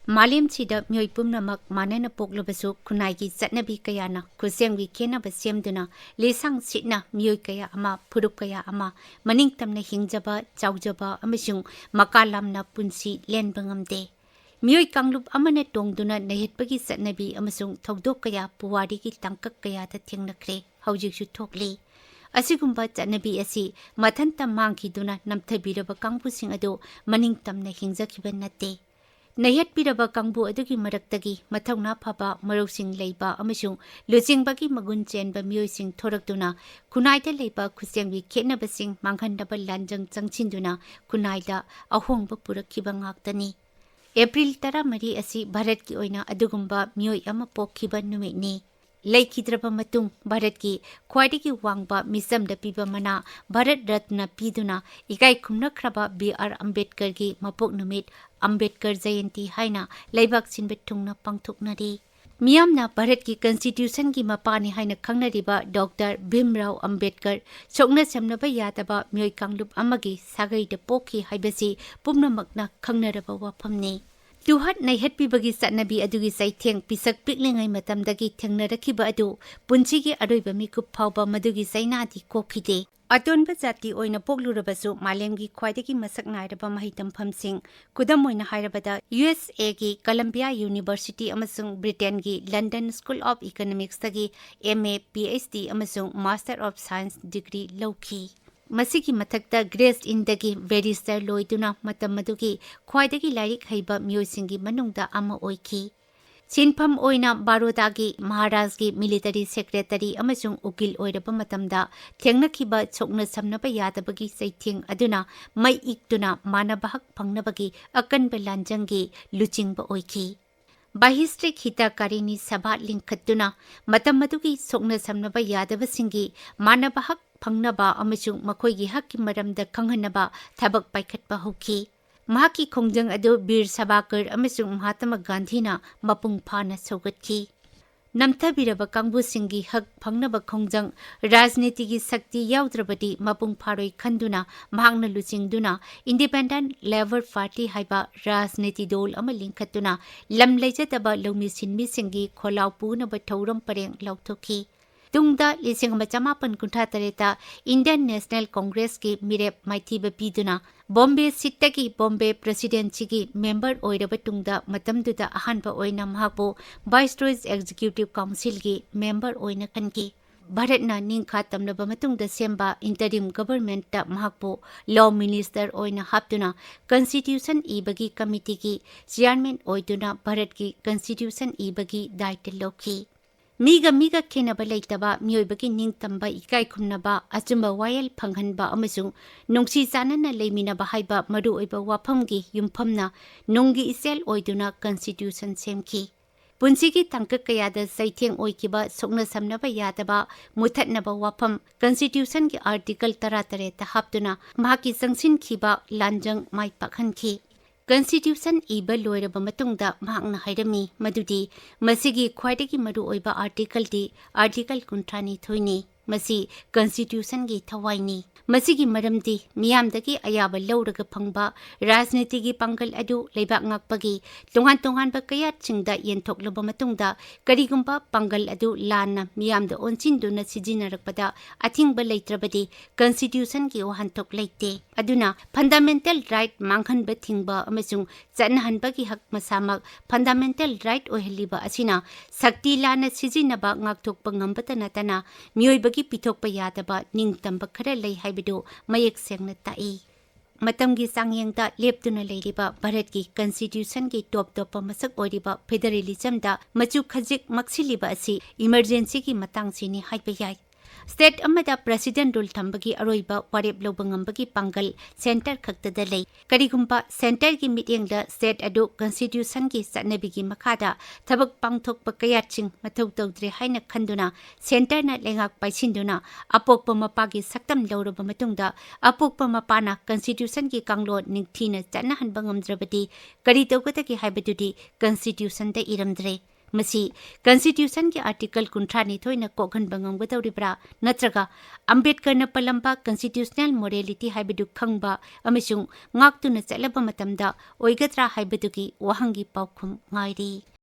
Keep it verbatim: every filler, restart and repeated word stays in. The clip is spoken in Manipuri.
ꯃꯥꯂꯦꯝꯁꯤꯗ ꯃꯤꯑꯣꯏ ꯄꯨꯝꯅꯃꯛ ꯃꯥꯟꯅꯅ ꯄꯣꯛꯂꯕꯁꯨ, ꯈꯨꯟꯅꯥꯏꯒꯤ ꯆꯠꯅꯕꯤ ꯀꯌꯥꯅ ꯈꯨꯠꯁꯦꯝꯒꯤ ꯈꯦꯠꯅꯕ ꯁꯦꯝꯗꯨꯅ ꯂꯤꯁꯥꯡ ꯁꯤꯠꯅ ꯃꯤꯑꯣꯏ ꯀꯌꯥ ꯑꯃ, ꯐꯨꯔꯨꯞ ꯀꯌꯥ ꯑꯃ ꯃꯅꯤꯡꯇꯝꯅ ꯍꯤꯡꯖꯕ, ꯆꯥꯎꯖꯕ ꯑꯃꯁꯨꯡ ꯃꯀꯥ ꯂꯥꯝꯅ ꯄꯨꯟꯁꯤ ꯂꯦꯟꯕ ꯉꯝꯗꯦ꯫ ꯃꯤꯑꯣꯏ ꯀꯥꯡꯂꯨꯞ ꯑꯃꯅ ꯇꯣꯡꯗꯨꯅ ꯅꯩꯍꯠꯄꯒꯤ ꯆꯠꯅꯕꯤ ꯑꯃꯁꯨꯡ ꯊꯧꯗꯣꯛ ꯀꯌꯥ ꯄꯨꯋꯥꯔꯤꯒꯤ ꯇꯥꯡꯀꯛ ꯀꯌꯥꯗ ꯊꯦꯡꯅꯈ꯭ꯔꯦ, ꯍꯧꯖꯤꯛꯁꯨ ꯊꯣꯛꯂꯤ꯫ ꯑꯁꯤꯒꯨꯝꯕ ꯆꯠꯅꯕꯤ ꯑꯁꯤ ꯃꯊꯟꯇ ꯃꯥꯡꯈꯤꯗꯨꯅ ꯅꯝꯊꯕꯤꯔꯕ ꯀꯥꯡꯕꯨꯁꯤꯡ ꯑꯗꯨ ꯃꯅꯤꯡꯇꯝꯅ ꯍꯤꯡꯖꯈꯤꯕ ꯅꯠꯇꯦ꯫ ꯅꯩꯍꯠꯄꯤꯔꯕ ꯀꯥꯡꯕꯨ ꯑꯗꯨꯒꯤ ꯃꯔꯛꯇꯒꯤ ꯃꯊꯧꯅꯥ ꯐꯕ, ꯃꯔꯧꯁꯤꯡ ꯂꯩꯕ ꯑꯃꯁꯨꯡ ꯂꯨꯆꯤꯡꯕꯒꯤ ꯃꯒꯨꯟ ꯆꯦꯟꯕ ꯃꯤꯑꯣꯏꯁꯤꯡ ꯊꯣꯔꯛꯇꯨꯅ ꯈꯨꯟꯅꯥꯏꯗ ꯂꯩꯕ ꯈꯨꯠꯁꯦꯝꯒꯤ ꯈꯦꯠꯅꯕꯁꯤꯡ ꯃꯥꯡꯍꯟꯅꯕ ꯂꯥꯟꯖꯪ ꯆꯪꯁꯤꯟꯗꯨꯅ ꯈꯨꯟꯅꯥꯏꯗ ꯑꯍꯣꯡꯕ ꯄꯨꯔꯛꯈꯤꯕ ꯉꯥꯛꯇꯅꯤ꯫ ꯑꯦꯄ꯭ꯔꯤꯜ ꯇꯔꯥꯃꯔꯤ ꯑꯁꯤ ꯚꯥꯔꯠꯀꯤ ꯑꯣꯏꯅ ꯑꯗꯨꯒꯨꯝꯕ ꯃꯤꯑꯣꯏ ꯑꯃ ꯄꯣꯛꯈꯤꯕ ꯅꯨꯃꯤꯠꯅꯤ꯫ ꯂꯩꯈꯤꯗ꯭ꯔꯕ ꯃꯇꯨꯡ, ꯚꯥꯔꯠꯀꯤ ꯈ꯭ꯋꯥꯏꯗꯒꯤ ꯋꯥꯡꯕ ꯃꯤꯆꯝꯗ ꯄꯤꯕ ꯃꯅꯥ, ꯚꯥꯔꯠ ꯔꯠꯅ ꯄꯤꯗꯨꯅ ꯏꯀꯥꯏ ꯈꯨꯝꯅꯈ꯭ꯔꯕ ꯕꯤ ꯑꯥꯔ ꯑꯝꯕꯦꯗꯀꯔꯒꯤ ꯃꯄꯣꯛ ꯅꯨꯃꯤꯠ, ꯑꯝꯕꯦꯗꯀꯔ ꯖꯌꯟꯇꯤ ꯍꯥꯏꯅ ꯂꯩꯕꯥꯛ ꯁꯤꯟꯕ ꯊꯨꯡꯅ ꯄꯥꯡꯊꯣꯛꯅꯔꯤ꯫ ꯃꯤꯌꯥꯝꯅ ꯚꯥꯔꯠꯀꯤ ꯀꯟꯁꯇꯤꯇ꯭ꯌꯨꯁꯟꯒꯤ ꯃꯄꯥꯅꯤ ꯍꯥꯏꯅ ꯈꯪꯅꯔꯤꯕ ꯗꯣꯛꯇꯔ ꯚꯤꯝꯔꯥꯎ ꯑꯝꯕꯦꯗꯀꯔ ꯁꯣꯛꯅ ꯁꯝꯅꯕ ꯌꯥꯗꯕ ꯃꯤꯑꯣꯏ ꯀꯥꯡꯂꯨꯞ ꯑꯃꯒꯤ ꯁꯥꯒꯩꯗ ꯄꯣꯛꯈꯤ ꯍꯥꯏꯕꯁꯤ ꯄꯨꯝꯅꯃꯛꯅ ꯈꯪꯅꯔꯕ ꯋꯥꯐꯝꯅꯤ꯫ ꯇꯨꯍꯠ ꯅꯩꯍꯠꯄꯤꯕꯒꯤ ꯆꯠꯅꯕꯤ ꯑꯗꯨꯒꯤ ꯆꯩꯊꯦꯡ ꯄꯤꯁꯛ ꯄꯤꯛꯂꯤꯉꯩ ꯃꯇꯝꯗꯒꯤ ꯊꯦꯡꯅꯔꯛꯈꯤꯕ ꯑꯗꯨ ꯄꯨꯟꯁꯤꯒꯤ ꯑꯔꯣꯏꯕ ꯃꯤꯀꯨꯞ ꯐꯥꯎꯕ ꯃꯗꯨꯒꯤ ꯆꯩꯅꯥꯗꯤ ꯀꯣꯛꯈꯤꯗꯦ꯫ ꯑꯇꯣꯟꯕ ꯖꯥꯇꯤ ꯑꯣꯏꯅ ꯄꯣꯛꯂꯨꯔꯕꯁꯨ, ꯃꯥꯂꯦꯝꯒꯤ ꯈ꯭ꯋꯥꯏꯗꯒꯤ ꯃꯁꯛ ꯅꯥꯏꯔꯕ ꯃꯍꯩ ꯇꯝꯐꯝꯁꯤꯡ, ꯈꯨꯗꯝ ꯑꯣꯏꯅ ꯍꯥꯏꯔꯕꯗ, ꯌꯨ ꯑꯦꯁ ꯑꯦꯒꯤ ꯀꯂꯝꯕꯤꯌꯥ ꯌꯨꯅꯤꯚꯔꯁꯤꯇꯤ ꯑꯃꯁꯨꯡ ꯕ꯭ꯔꯤꯇꯦꯟꯒꯤ ꯂꯟꯗꯟ ꯁ꯭ꯀꯨꯜ ꯑꯣꯐ ꯏꯀꯣꯅꯣꯃꯤꯛꯁꯇꯒꯤ M A, P H D ꯑꯃꯁꯨꯡ ꯃꯥꯁꯇꯔ ꯑꯣꯐ ꯁꯥꯏꯟꯁ ꯗꯤꯒ꯭ꯔꯤ ꯂꯧꯈꯤ꯫ ꯃꯁꯤꯒꯤ ꯃꯊꯛꯇ, ꯒ꯭ꯔꯦꯁ ꯏꯟꯗꯒꯤ ꯕꯦꯔꯤꯁꯇꯔ ꯂꯣꯏꯗꯨꯅ ꯃꯇꯝ ꯑꯗꯨꯒꯤ ꯈ꯭ꯋꯥꯏꯗꯒꯤ ꯂꯥꯏꯔꯤꯛ ꯍꯩꯕ ꯃꯤꯑꯣꯏꯁꯤꯡꯒꯤ ꯃꯅꯨꯡꯗ ꯑꯃ ꯑꯣꯏꯈꯤ꯫ ꯁꯤꯟꯐꯝ ꯑꯣꯏꯅ ꯕꯥꯔꯣꯗꯥꯒꯤ ꯃꯍꯥꯔꯥꯖꯒꯤ ꯃꯤꯂꯤꯇꯔꯤ ꯁꯦꯀ꯭ꯔꯦꯇꯔꯤ ꯑꯃꯁꯨꯡ ꯎꯀꯤꯜ ꯑꯣꯏꯔꯕ ꯃꯇꯝꯗ ꯊꯦꯡꯅꯈꯤꯕ ꯁꯣꯛꯅ ꯁꯝꯅꯕ ꯌꯥꯗꯕꯒꯤ ꯆꯩꯊꯦꯡ ꯑꯗꯨꯅ ꯃꯩ ꯏꯛꯇꯨꯅ ꯃꯥꯟꯅꯕ ꯍꯛ ꯐꯪꯅꯕꯒꯤ ꯑꯀꯟꯕ ꯂꯥꯟꯖꯪꯒꯤ ꯂꯨꯆꯤꯡꯕ ꯑꯣꯏꯈꯤ꯫ ꯕꯥꯍꯤꯁ꯭ꯇ꯭ꯔꯤꯛ ꯍꯤꯇꯀꯥꯔꯤꯅꯤ ꯁꯚꯥ ꯂꯤꯡꯈꯠꯇꯨꯅ ꯃꯇꯝ ꯑꯗꯨꯒꯤ ꯁꯣꯛꯅ ꯁꯝꯅꯕ ꯌꯥꯗꯕꯁꯤꯡꯒꯤ ꯃꯥꯟꯅꯕ ꯍꯛ ꯐꯪꯅꯕ ꯑꯃꯁꯨꯡ ꯃꯈꯣꯏꯒꯤ ꯍꯛꯀꯤ ꯃꯔꯝꯗ ꯈꯪꯍꯟꯅꯕ ꯊꯕꯛ ꯄꯥꯏꯈꯠꯄ ꯍꯧꯈꯤ꯫ ꯃꯍꯥꯛꯀꯤ ꯈꯣꯡꯖꯪ ꯑꯗꯨ ꯕꯤꯔ ꯁꯥꯚꯔꯀꯔ ꯑꯃꯁꯨꯡ ꯃꯍꯥꯇꯃꯥ ꯒꯥꯟꯙꯤꯅ ꯃꯄꯨꯡ ꯐꯥꯅ ꯁꯧꯒꯠꯈꯤ꯫ ꯅꯝꯊꯕꯤꯔꯕ ꯀꯥꯡꯕꯨꯁꯤꯡꯒꯤ ꯍꯛ ꯐꯪꯅꯕ ꯈꯣꯡꯖꯪ, ꯔꯥꯖꯅꯤꯇꯤꯒꯤ ꯁꯛꯇꯤ ꯌꯥꯎꯗ꯭ꯔꯕꯗꯤ ꯃꯄꯨꯡ ꯐꯥꯔꯣꯏ ꯈꯟꯗꯨꯅ ꯃꯍꯥꯛꯅ ꯂꯨꯆꯤꯡꯗꯨꯅ Independent Labour Party ꯍꯥꯏꯕ ꯔꯥꯖꯅꯤꯇꯤ ꯗꯣꯜ ꯑꯃ ꯂꯤꯡꯈꯠꯇꯨꯅ ꯂꯝ ꯂꯩꯖꯗꯕ ꯂꯧꯃꯤ ꯁꯤꯟꯃꯤꯁꯤꯡꯒꯤ ꯈꯣꯜꯂꯥꯎ ꯄꯨꯅꯕ ꯊꯧꯔꯝ ꯄꯔꯦꯡ ꯂꯥꯎꯊꯣꯛꯈꯤ꯫ ꯇꯨꯡꯗ ꯂꯤꯁꯤꯡ ꯑꯃ ꯆꯃꯥꯄꯟ ꯀꯨꯟꯊ꯭ꯔꯥ ꯇꯔꯦꯠꯇ Indian National Congressꯀꯤ ꯃꯤꯔꯦꯞ ꯃꯥꯏꯊꯤꯕ ꯄꯤꯗꯨꯅ ꯕꯣꯝꯕꯦ ꯁꯤꯠꯇꯒꯤ ꯕꯣꯝꯕꯦ ꯄ꯭ꯔꯦꯁꯤꯗꯦꯟꯁꯤꯒꯤ ꯃꯦꯝꯕꯔ ꯑꯣꯏꯔꯕ ꯇꯨꯡꯗ ꯃꯇꯝꯗꯨꯗ ꯑꯍꯥꯟꯕ ꯑꯣꯏꯅ ꯃꯍꯥꯛꯄꯨ Viceroy's Executive Councilꯒꯤ ꯃꯦꯝꯕꯔ ꯑꯣꯏꯅ ꯈꯟꯈꯤ꯫ ꯚꯥꯔꯠꯅ ꯅꯤꯡꯈꯥ ꯇꯝꯂꯕ ꯃꯇꯨꯡꯗ ꯁꯦꯝꯕ interim governmentꯇ ꯃꯍꯥꯛꯄꯨ Law Minister ꯑꯣꯏꯅ ꯍꯥꯞꯇꯨꯅ Constitution ꯏꯕꯒꯤ committeeꯒꯤ chairman ꯑꯣꯏꯗꯨꯅ ꯚꯥꯔꯠꯀꯤ Constitution ꯏꯕꯒꯤ ꯗꯥꯏꯇ ꯂꯧꯈꯤ꯫ ꯃꯤꯒ ꯃꯤꯒ ꯈꯦꯟꯅꯕ ꯂꯩꯇꯕ, ꯃꯤꯑꯣꯏꯕꯒꯤ ꯅꯤꯡꯇꯝꯕ, ꯏꯀꯥꯏ ꯈꯨꯝꯅꯕ, ꯑꯆꯨꯝꯕ ꯋꯥꯌꯦꯜ ꯐꯪꯍꯟꯕ ꯑꯃꯁꯨꯡ ꯅꯨꯡꯁꯤ ꯆꯥꯟꯅꯅ ꯂꯩꯃꯤꯟꯅꯕ ꯍꯥꯏꯕ ꯃꯔꯨꯑꯣꯏꯕ ꯋꯥꯐꯝꯒꯤ ꯌꯨꯝꯐꯝꯅ ꯅꯨꯡꯒꯤ ꯏꯆꯦꯜ ꯑꯣꯏꯗꯨꯅ Constitution ꯁꯦꯝꯈꯤ꯫ ꯄꯨꯟꯁꯤꯒꯤ ꯇꯥꯡꯀꯛ ꯀꯌꯥꯗ ꯆꯩꯊꯦꯡ ꯑꯣꯏꯈꯤꯕ ꯁꯣꯛꯅ ꯁꯝꯅꯕ ꯌꯥꯗꯕ ꯃꯨꯊꯠꯅꯕ ꯋꯥꯐꯝ Constitutionꯒꯤ Article ꯇꯔꯥꯇꯔꯦꯠꯇ ꯍꯥꯞꯇꯨꯅ ꯃꯍꯥꯛꯀꯤ ꯆꯪꯁꯤꯟꯈꯤꯕ ꯂꯥꯟꯖꯪ ꯃꯥꯏ ꯄꯥꯛꯍꯟꯈꯤ꯫ Constitution ꯏꯕ ꯂꯣꯏꯔꯕ ꯃꯇꯨꯡꯗ ꯃꯍꯥꯛꯅ ꯍꯥꯏꯔꯝꯃꯤ ꯃꯗꯨꯗꯤ ꯃꯁꯤꯒꯤ ꯈ꯭ꯋꯥꯏꯗꯒꯤ ꯃꯔꯨꯑꯣꯏꯕ articleꯗꯤ Article ꯀꯨꯟꯊ꯭ꯔꯥꯅꯤꯊꯣꯏꯅꯤ꯫ ꯃꯁꯤ Constitutionꯒꯤ ꯊꯋꯥꯏꯅꯤ꯫ ꯃꯁꯤꯒꯤ ꯃꯔꯝꯗꯤ ꯃꯤꯌꯥꯝꯗꯒꯤ ꯑꯌꯥꯕ ꯂꯧꯔꯒ ꯐꯪꯕ ꯔꯥꯖꯅꯤꯇꯤꯒꯤ ꯄꯥꯡꯒꯜ ꯑꯗꯨ ꯂꯩꯕꯥꯛ ꯉꯥꯛꯄꯒꯤ ꯇꯣꯉꯥꯟ ꯇꯣꯉꯥꯟꯕ ꯀꯌꯥꯠꯁꯤꯡꯗ ꯌꯦꯟꯊꯣꯛꯂꯕ ꯃꯇꯨꯡꯗ ꯀꯔꯤꯒꯨꯝꯕ ꯄꯥꯡꯒꯜ ꯑꯗꯨ ꯂꯥꯟꯅ ꯃꯤꯌꯥꯝꯗ ꯑꯣꯟꯁꯤꯟꯗꯨꯅ ꯁꯤꯖꯤꯟꯅꯔꯛꯄꯗ ꯑꯊꯤꯡꯕ ꯂꯩꯇ꯭ꯔꯕꯗꯤ Constitutionꯒꯤ ꯋꯥꯍꯟꯊꯣꯛ ꯂꯩꯇꯦ꯫ ꯑꯗꯨꯅ fundamental right ꯃꯥꯡꯍꯟꯕ ꯊꯤꯡꯕ ꯑꯃꯁꯨꯡ ꯆꯠꯅꯍꯟꯕꯒꯤ ꯍꯛ ꯃꯁꯥꯃꯛ fundamental right ꯑꯣꯏꯍꯜꯂꯤꯕ ꯑꯁꯤꯅ ꯁꯛꯇꯤ ꯂꯥꯟꯅ ꯁꯤꯖꯤꯟꯅꯕ ꯉꯥꯛꯊꯣꯛꯄ ꯉꯝꯕꯇ ꯅꯠꯇꯅ ꯃꯤꯑꯣꯏꯕꯒꯤ ꯄꯤꯊꯣꯛꯄ ꯌꯥꯗꯕ ꯅꯤꯡꯇꯝꯕ ꯈꯔ ꯂꯩ ꯍꯥꯏꯕꯗꯨ ꯃꯌꯦꯛ ꯁꯦꯡꯅ ꯇꯥꯛꯏ꯫ ꯃꯇꯝꯒꯤ ꯆꯥꯡꯌꯦꯡꯗ ꯂꯦꯞꯇꯨꯅ ꯂꯩꯔꯤꯕ ꯚꯥꯔꯠꯀꯤ Constitutionꯒꯤ ꯇꯣꯞ ꯇꯣꯞꯄ ꯃꯁꯛ ꯑꯣꯏꯔꯤꯕ federalismꯗ ꯃꯆꯨ ꯈꯖꯤꯛ ꯃꯛꯁꯤꯜꯂꯤꯕ ꯑꯁꯤ emergencyꯒꯤ ꯃꯇꯥꯡꯁꯤꯅꯤ ꯍꯥꯏꯕ ꯌꯥꯏ꯫ State ꯑꯃꯗ president rule ꯊꯝꯕꯒꯤ ꯑꯔꯣꯏꯕ ꯋꯥꯔꯦꯞ ꯂꯧꯕ ꯉꯝꯕꯒꯤ ꯄꯥꯡꯒꯜ centre ꯈꯛꯇꯗ ꯂꯩ꯫ ꯀꯔꯤꯒꯨꯝꯕ centreꯒꯤ ꯃꯤꯠꯌꯦꯡꯗ state ꯑꯗꯨ Constitutionꯒꯤ ꯆꯠꯅꯕꯤꯒꯤ ꯃꯈꯥꯗ ꯊꯕꯛ ꯄꯥꯡꯊꯣꯛꯄ ꯀꯌꯥꯠꯁꯤꯡ ꯃꯊꯧ ꯇꯧꯗ꯭ꯔꯦ ꯍꯥꯏꯅ ꯈꯟꯗꯨꯅ centreꯅ ꯂꯩꯉꯥꯛ ꯄꯥꯏꯁꯤꯟꯗꯨꯅ ꯑꯄꯣꯛꯄ ꯃꯄꯥꯒꯤ ꯁꯛꯇꯝ ꯂꯧꯔꯕ ꯃꯇꯨꯡꯗ ꯑꯄꯣꯛꯄ ꯃꯄꯥꯅ Constitutionꯒꯤ ꯀꯥꯡꯂꯣꯟ ꯅꯤꯡꯊꯤꯅ ꯆꯠꯅꯍꯟꯕ ꯉꯝꯗ꯭ꯔꯕꯗꯤ ꯀꯔꯤ ꯇꯧꯒꯗꯒꯦ ꯍꯥꯏꯕꯗꯨꯗꯤ Constitutionꯗ ꯏꯔꯝꯗ꯭ꯔꯦ꯫ ꯃꯁꯤ ꯀꯟꯁꯇꯤꯇ꯭ꯌꯨꯁꯟꯒꯤ ꯑꯥꯔꯇꯤꯀꯜ ꯀꯨꯟꯊ꯭ꯔꯥ ꯅꯤꯊꯣꯏꯅ ꯀꯣꯛꯍꯟꯕ ꯉꯝꯒꯗꯧꯔꯤꯕ꯭ꯔꯥ, ꯅꯠꯇ꯭ꯔꯒ ꯑꯝꯕꯦꯗꯀꯔꯅ ꯄꯜꯂꯝꯕ ꯀꯟꯁꯇꯤꯇ꯭ꯌꯨꯁꯅꯦꯜ ꯃꯣꯔꯦꯂꯤꯇꯤ ꯍꯥꯏꯕꯗꯨ ꯈꯪꯕ ꯑꯃꯁꯨꯡ ꯉꯥꯛꯇꯨꯅ ꯆꯠꯂꯕ ꯃꯇꯝꯗ ꯑꯣꯏꯒꯗ꯭ꯔꯥ ꯍꯥꯏꯕꯗꯨꯒꯤ ꯋꯥꯍꯪꯒꯤ ꯄꯥꯎꯈꯨꯝ ꯉꯥꯏꯔꯤ꯫